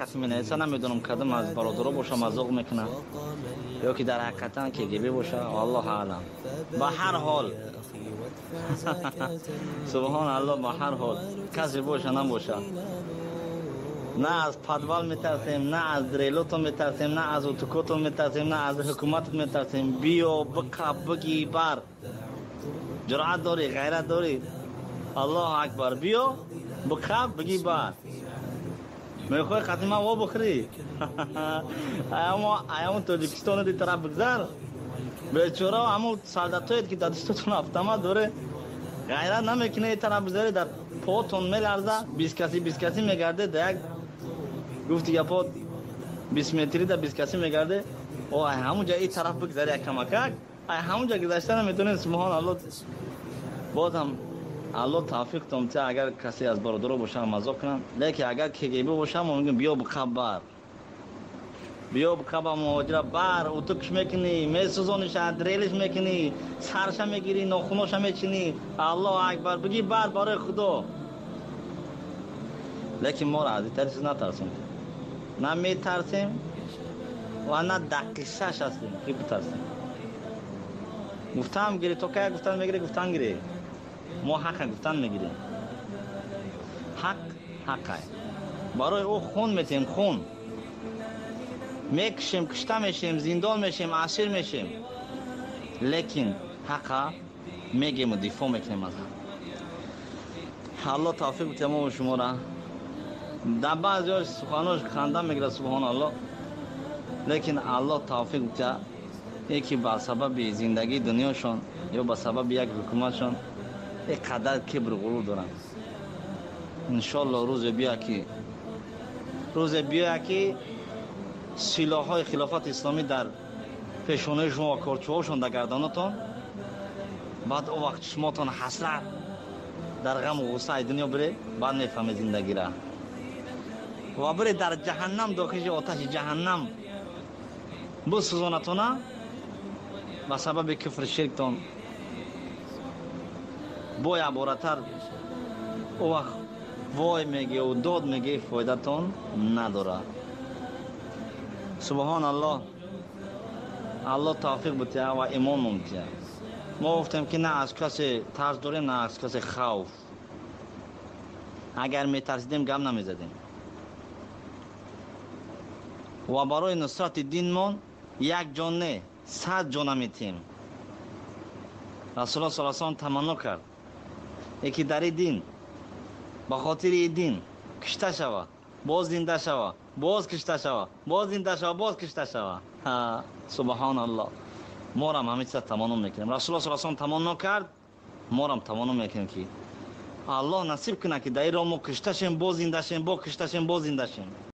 қати менависа, намедонам кадом аз бародаро боша мазоқ мекунад ё ки дар ҳақиқатан КГБ боша, аллоҳ аълам. Ба ҳар ҳол, субҳон аллоҳ, ба ҳар ҳол касе боша набоша, на аз подвал метарсем, на аз дрелотон метарсем, на аз утукотон метарсем, на аз ҳукуматот метарсем. Биё, биқаб, биги, бар. Ҷуръат дорӣ, ғайрат дорӣ, аллоҳу акбар, биё, биқаб, биги, бар. Мехоҳӣ қати ман во бихӯрӣ? Аямо Тоҷикистоно ди тараф бигзар. Бечора ҳамун солдатоед, ки дар дастотон автомат доре, ғайрат намекунед, ин тараф бигзаре, дар потон меларза, бискасӣ бискасӣ мегарде, да як гуфти гапо 20 метрӣ да бискасӣ мегарде. О, ай ҳамун ҷа ин тараф бигзаре, як камакак ай ҳамун ҷа гузашта наметонед. Субҳон аллоҳ, бозам аллоҳ тавфиқтон тия. Агар касе аз бародаро боша, мазоқ кунанд, лекин агар КГБ боша, мо мегӯем: биё, биқаб, бар, биё, биқаба, муҳоҷира бар, утукш мекунӣ, месӯзониша, дрелиш мекунӣ, сарша мегирӣ, нохуноша мечинӣ. Аллоҳу акбар, биги, бар, барои Худо. Лекин моро аз итари чиз натарсем, на метарсем ва на дақиқашаш ҳастем, ки битарсем. Гуфтаам гирӣ, то кая гуфтан мегирӣ, гуфтан гирӣ. Мо ҳақа гуфтан мегирем, ҳақ ҳақай, барои ӯ хун метем, хун мекушем, кушта мешем, зиндон мешем, асир мешем, лекин ҳақа мегему дифоъ мекунем аз ҳақ. Аллоҳ тавфиқ бития мо шумора. Дар баъзеҳош суханош ханда мегирад, субҳон аллоҳ, лекин Аллоҳ тавфиқ бития, яке ба сабаби зиндагии дунёшон ё ба сабаби як ҳукуматшон ин қадар кибру ғурур доранд. Иншолло, рӯзе биёя, ки силоҳҳои хилофати исломӣ дар пешонаи шумо ва корчӯҳошон дар гарданотон, баъд он вақт чишмотон ҳасрат дар ғаму ғусса ай дунё бире, баъд мефаҳме зиндагира ва бире дар ҷаҳаннам дохили оташи ҷаҳаннам бисӯзонатона ба сабаби куфри ширктон. Бо яборатар о вақт вой мегӯ, дод мегӯ, фоидатон надорад. Субҳон аллоҳ, Аллоҳ тавфиқ бития ва имонмон бития. Мо гуфтем, ки на аз касе тарс дорем, на аз касе хавф. Агар метарсидем, гап намезадем. Ва барои нусрати динмон як ҷон не, 100 ҷона метиҳем. Расулуллоҳ саллаллоҳу алайҳи васаллам таманно кард, яке дар дин, ба хотири дин кушта шава, боз зинда шава, боз кушта шава, боз зинда шава, боз кушта шава. Субҳон аллоҳ, морам ҳамин чиза таманно мекунем. Расулуллоҳ саллаллоҳу алайҳи васаллам таманно кард, морам таманно мекунем, ки Аллоҳ насиб кунад, ки дар ин роҳ мо кушта шем, боз зинда шем, боз кушта шем, боз зинда шем.